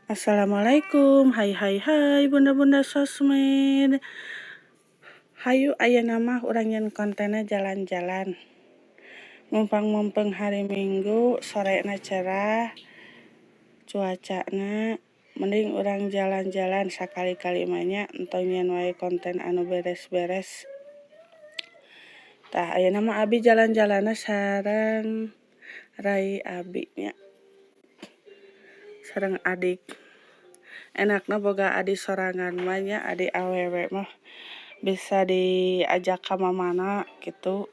Assalamualaikum, hai hai hai bunda-bunda sosmed. Hayu ayeuna mah urang nyieun kontenna jalan-jalan. Mumpang-mumpung hari Minggu, sorena cerah cuacana, mending urang jalan-jalan sakali-kali mah nya, entong nyieun wae konten anu beres-beres. Tah ayeuna mah abi jalan-jalanna sareng rai abi nya, sareng adik. Enakna boga adi sorangan mah nya, adi awewe mah bisa diajak ka mamana kitu.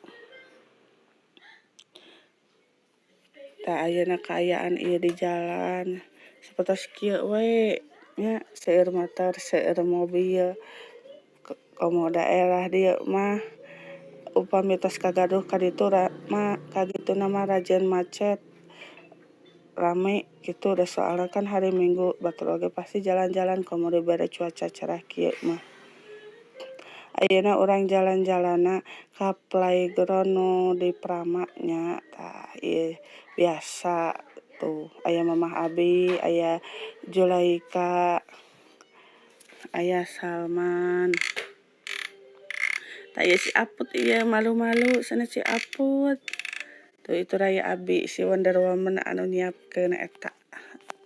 Tah ayeuna kaayaan ieu di jalan sapertos kieu we nya, seueur motor, seueur mobil. Komo daerah dieu mah upami tos kagaduh ka ditu mah kagituna mah rajin macet, rame kitu da soalna kan hari Minggu batur oge pasti jalan-jalan komo dibere cuaca cerah kieu mah. Ayeuna urang jalan-jalanna ka playground nu di Prama nya. Tah ieu biasa tuh aya mamah abi, aya Julaika, aya Salman. Tah ieu si Aput ieu malu-malu cenah si Aput. Tuh itu rai abi si Wonder Woman anu nyiapkeun eta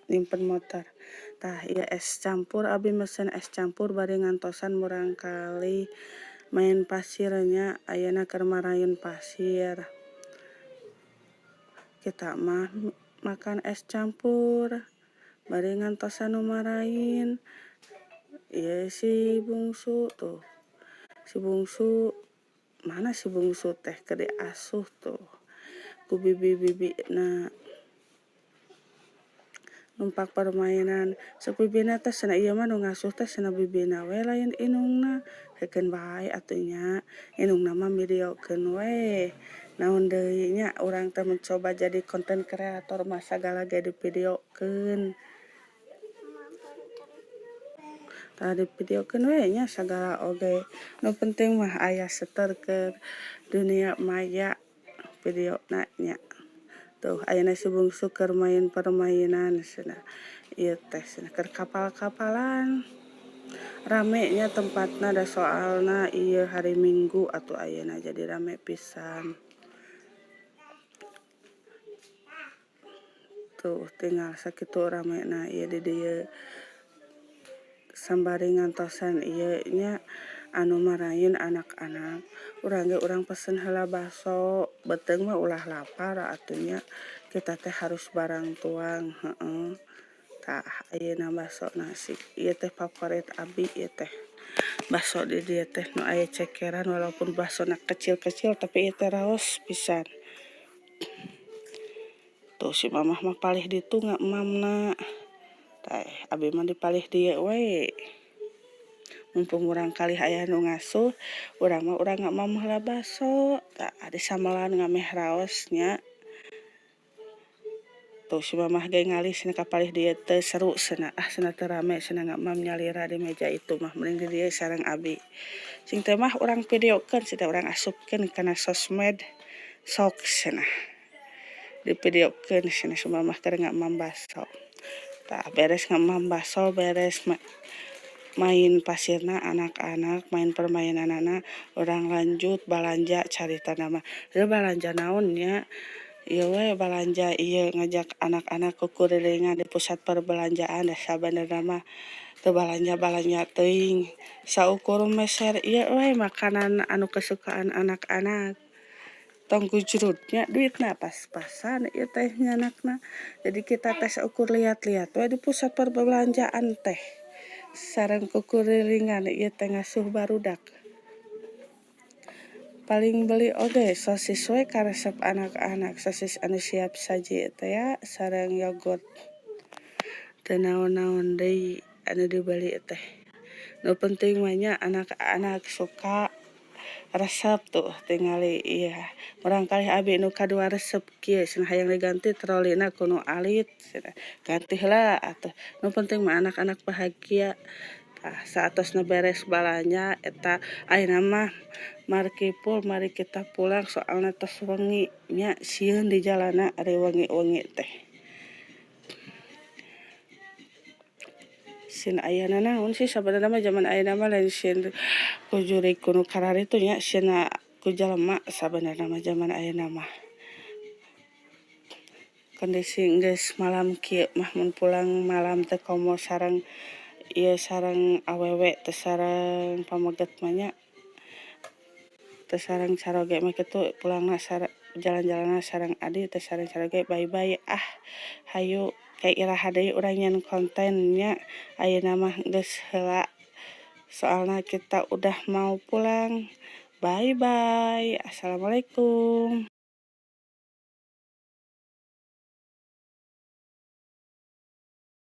nyimpen motor. Tah ieu es campur, abi mesen es campur bari ngantosan murangkalih main pasir nya, ayeuna keur maraen pasir. Kita mah makan es campur bari ngantosan nu maraen. Ieu si bungsu tuh. Si bungsu mana si bungsu teh keur diasuh tuh ku bibi-bibina. Numpak permainan sok bibina teh cenah ieu mah nu ngasuh teh cenah bibina we lain indungna. Keun bae atuh nya, indungna mah videokeun we. Naon deui nya urang teh mencoba jadi konten kreator mah sagala ge divideokeun. Tah divideokeun we nya sagala oge. Nu penting mah aya setor ke dunia maya videona nya. Tuh ayeuna si bungsu keur main permainan cenah ieu teh cenah keur kapal-kapalan. Rame nya tempatna da soalna ieu hari Minggu atuh ayeuna jadi rame pisan. Tuh tinggal sakitu ramena ieu di dieu. Sambari ngantosan ieu nya anu maraen anak-anak. Urang ge urang pesen heula baso, beuteung mah ulah lapar atuh nya. Kita teh harus barang tuang heueuh. Tah ayeuna baso nasi ieu teh favorit abi ieu teh. Baso di dieu teh nu aya cekeran walaupun basona kecil-kecil tapi ieu teh raos pisan. Tuh si mamah mah palih ditu ngamamna. Tah abi mah dipalih dieu we. Mumpung murangkalih aya nu ngasuh, urang mah urang ngamam heula baso. Tah disambelan ngameh raos nya. Tuh si mamah ge ngalih cenah ka palih dieu teu seru cenah, ah cenah teu rame cenah ngamam nyalira di meja itu mah mending di dieu sareng abi. Cing teh mah urang videokeun cenah urang asupkeun kana sosmed sok cenah. Divideokeun cenah si mamah keur ngamam baso. Tah beres ngamam baso, beres main pasirna anak-anak, main permainanana, urang lanjut balanja caritana mah. Ieu balanja naon nya? Ieu we balanja ieu ngajak anak-anak kukurilingan di pusat perbelanjaan da sabenerna mah teu balanja-balanja teuing. Saukur meser ieu we makanan anu kesukaan anak-anak. Tong gujrut nya duitna pas-pasan ieu teh nyanakna. Jadi kita teh saukur liat-liat we di pusat perbelanjaan teh. Sareng kukurilingan ieu teh ngasuh barudak. Paling beli oge sosis we karesep anak-anak, sosis anu siap saji teh ya sareng yogurt. Teu naon-naon deui anu dibeli teh. Nu penting mah nya anak-anak suka resep tuh tingali ieu. Murangkalih abi nu kadua resep kieu cenah hayang diganti trolina ku nu alit cenah. Ganti heula atuh. Nu penting mah anak-anak bahagia. Tah saatosna beres balanja eta ayeuna mah markipul mari kita pulang soalna tos wengi nya sieun di jalanna ari wengi-wengi teh. Sieun ayana naon sih sabenerna mah jaman ayeuna mah, lain sieun ku jurig ku nu kararitu nya, sieunna ku jelema sabenerna mah jaman ayeuna mah. Kondisi geus malam kieu mah, mun pulang malam teh komo sareng ieu, sareng awewe teh, sareng pameget mah nya, teu sareng caroge mah kitu pulangna, jalan-jalanna sareng adi teu sareng caroge. Bye-bye ah, hayu ke iraha deui urang nyieun konten nya. Ayeuna mah geus heula, soalna kita udah mau pulang. Bye-bye, assalamualaikum.